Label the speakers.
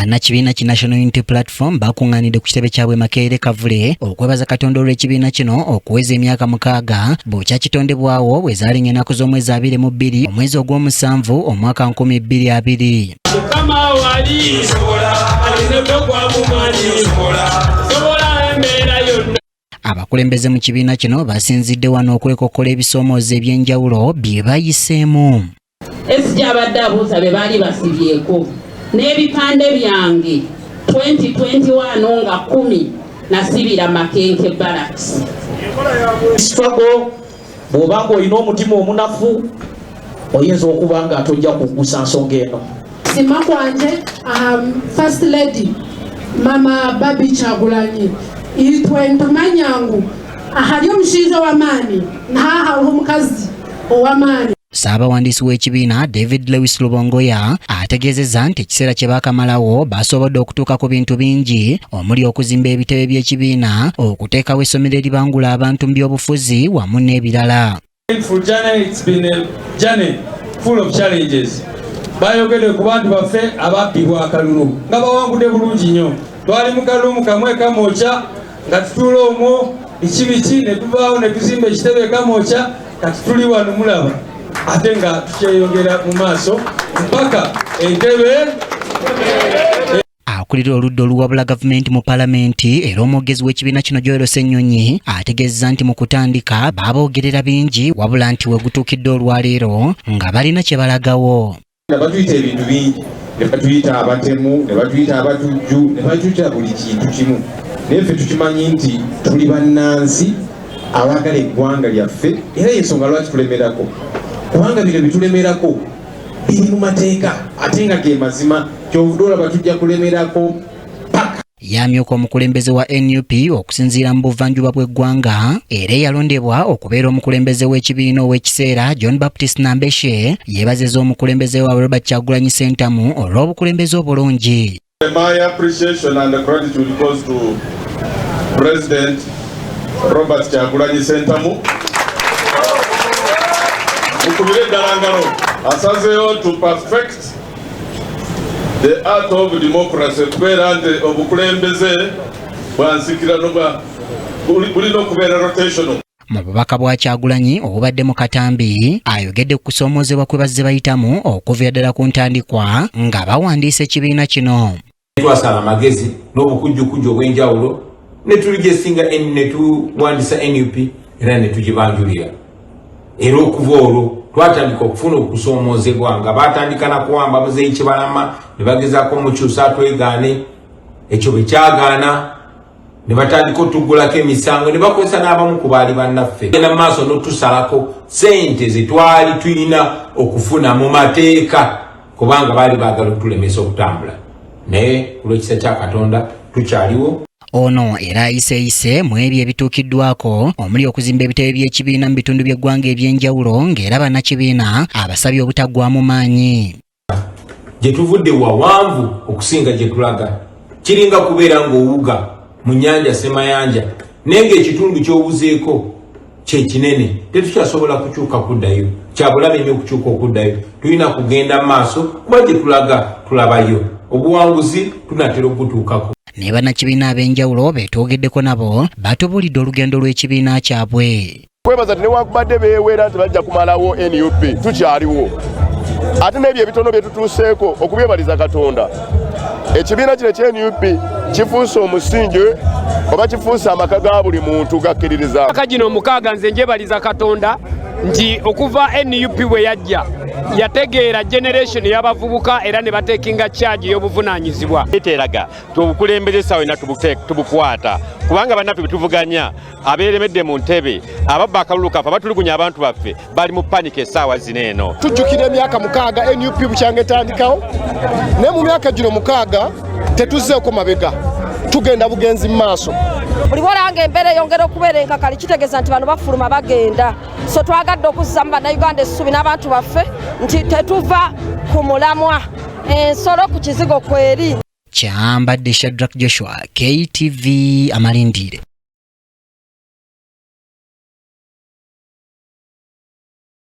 Speaker 1: Bannakibiina ki National Unity Platform bakuŋŋaanidde ku kitebe kyabwe Makerere Kavule okwebaza Katonda olw'ekibiina kino okuweza emyaka 6 bukya kitondebwawo bwe zaalinga ennaku z'omwezi 22 omwezi ogw'omusanvu omwaka 2020.
Speaker 2: Mukama wali
Speaker 1: Abakulembeze mu kibiina kino basinzidde wano okwekokkola ebisoomoozo eby'enjawulo bye bayiseemu.
Speaker 3: SG abadde abuuza be baali basibyeko n'ebipande byange 2021 nga 10 nasibira Makenke Barracks.
Speaker 4: Struggle bw'oba ng'olina omutima omunafu oyinza okuba nga tojja kuggusa nsonga eno.
Speaker 5: Sima kwanje First Lady Mama Barbie Kyagulanyi itwe nitumanya ngu ahari omushaija ow'amaani niho hariho omukazi ow'amaani.
Speaker 1: Ssaabawandiisi w'ekibiina David Lewis Lubongoya ategeezezza nti ekiseera kye baakamalawo basobodde okutuuka ku bintu bingi omuli okuzimba ebitebe by'ekibiina, okuteekawo essomero eribangula abantu mu by'obufuzi wamu n'ebirala.
Speaker 2: Painful journey, it's been a journey full of challenges. Bayogedde ku bantu baffe ababbibwa akalulu nga bawangudde bulungi nnyo. Twali mu kalulu kamwe kamwokya nga tutuula omwo biki biki ne tuvaawo ne tuzimba ekitebe kamwokya, kati tuli wano mulaba ate nga tukyeyongera mu maaso mpaka entebe.
Speaker 1: Akulira oludda oluwabula gavumenti mu palamenti era omwogezi w'ekibiina kino Joel Ssenyonyi ategeezezza nti mu kutandika baboogerera bingi wabula nti we gutuukidde olwaleero nga balina kye balagawo.
Speaker 6: Batuyita ebintu bingi, ne batuyita abatemu, ne batuyita abatujju, ne batuyita buli kintu kimu, naye ffe tukimanyi nti tuli bannansi abaagala eggwanga lyaffe, era yensonga lwaki tulemerako, kubanga bino bitulemerako biri mu mateeka ate nga ge mazima, kyovudde olaba tujja kulemerako paka.
Speaker 1: Yamyuka omukulembeze wa NUP okusinziira mu buvanjuba bw'eggwanga era eyalondebwa okubeera omukulembeze w'ekibiina ow'ekiseera John Baptist Nambeshe yeebazizza omukulembeze waabwe Robert Kyagulanyi Ssentamu olw'obukulembeze obulungi.
Speaker 7: My appreciation and gratitude goes to President Robert Kyagulanyi Ssentamu. Mukubire ddala ngalo. Asazeewo to perfect the art of democracy, kubeera nti obukulembeze bwa nsikirano bulina okubeera rotational.
Speaker 1: Mu bubaka bwa Kyagulanyi obubadde mu katambi ayogedde ku kusoomoozebwa kwe bazze bayitamu okuviira ddala ku ntandikwa nga bawandiisa ekibiina kino.
Speaker 8: Twasala amagezi n'obukujjukujju obw'enjawulo ne tuligesinga ne tuwandisa NUP era ne tugibanjulira, era okuva olwo twatandika okufuna okusoomoozebwa nga batandika na kuwamba Muzeeyi Kibalama ne bagezaako omukyusa twegaane, ekyo bwe kyagaana ne batandika otugulako emisango ne bakozesa n'abamu ku baali bannaffe genda mu maaso n'otusalako ssente ze twali tulina okufuna mu mateeka kubanga baali baagala okutulemesa okutambula, naye olw'ekisa kya Katonda tukyaliwo.
Speaker 1: Ono era ayiseeyise mu ebyo ebituukiddwako omuli okuzimba ebitebe by'ekibiina mu bitundu by'eggwanga eby'enjawulo ng'era bannakibiina abasabye obutaggwamu maanyi.
Speaker 8: Gye tuvudde wawanvu okusinga gye tulaga, kiringa kubeera ng'owuga mu nnyanja Ssemayanja naye ng'ekitundu ky'owuzeeko kye kinene, tetukyasobola kukyuka kuddayo, kyabulabe nnyo okukyuka okuddayo, tulina kugenda mu maaso kuba gye tulaga tulabayo obuwanguzi tunatera okutuukako.
Speaker 1: Ne bannakibiina ab'enjawulo be twogeddeko nabo batubuulidde olugendo lw'ekibiina kyabwe.
Speaker 7: Kwebaza nti newankubadde beewera nti bajja kumalawo NUP, tukyaliwo, ate n'ebyo ebitono bye tutuuseeko okubyebaliza Katonda. Ekibiina kino ekya NUP kifuuse omusingi oba kifuuse amaka ga buli muntu gakkiririza.
Speaker 2: Emyaka gino 6 nze njebaliza Katonda nti okuva NUP bwe yajja yategeera generation y'abavubuka era ne batekinga charge y'obuvunaanyizibwa.
Speaker 9: Eteraga obukulembeze essaawa yonna tubukwata, kubanga bannaffe betuvuganya abeeremedde mu ntebe, ababba akalulu kaffe, abatulugunya abantu baffe, bali mu panic essaawa zino eno.
Speaker 10: Tujjukira emyaka 6 NUP bukyanga etandikawo, naye mu myaka gino 6 tetuzzeeko mabega, tugenda bugenzi mu maaso.
Speaker 11: Buli bwolanga embeera eyongera okubeera enkakali kitegeeza nti bano bafuluma bagenda, so twagadde okuzzamu bannayuganda essuubi n'abantu baffe nti tetuva ku mulamwa, ensolo ku kizigo kweri.
Speaker 1: Kyambadde Shadrack Joshua, KTV Amalindire.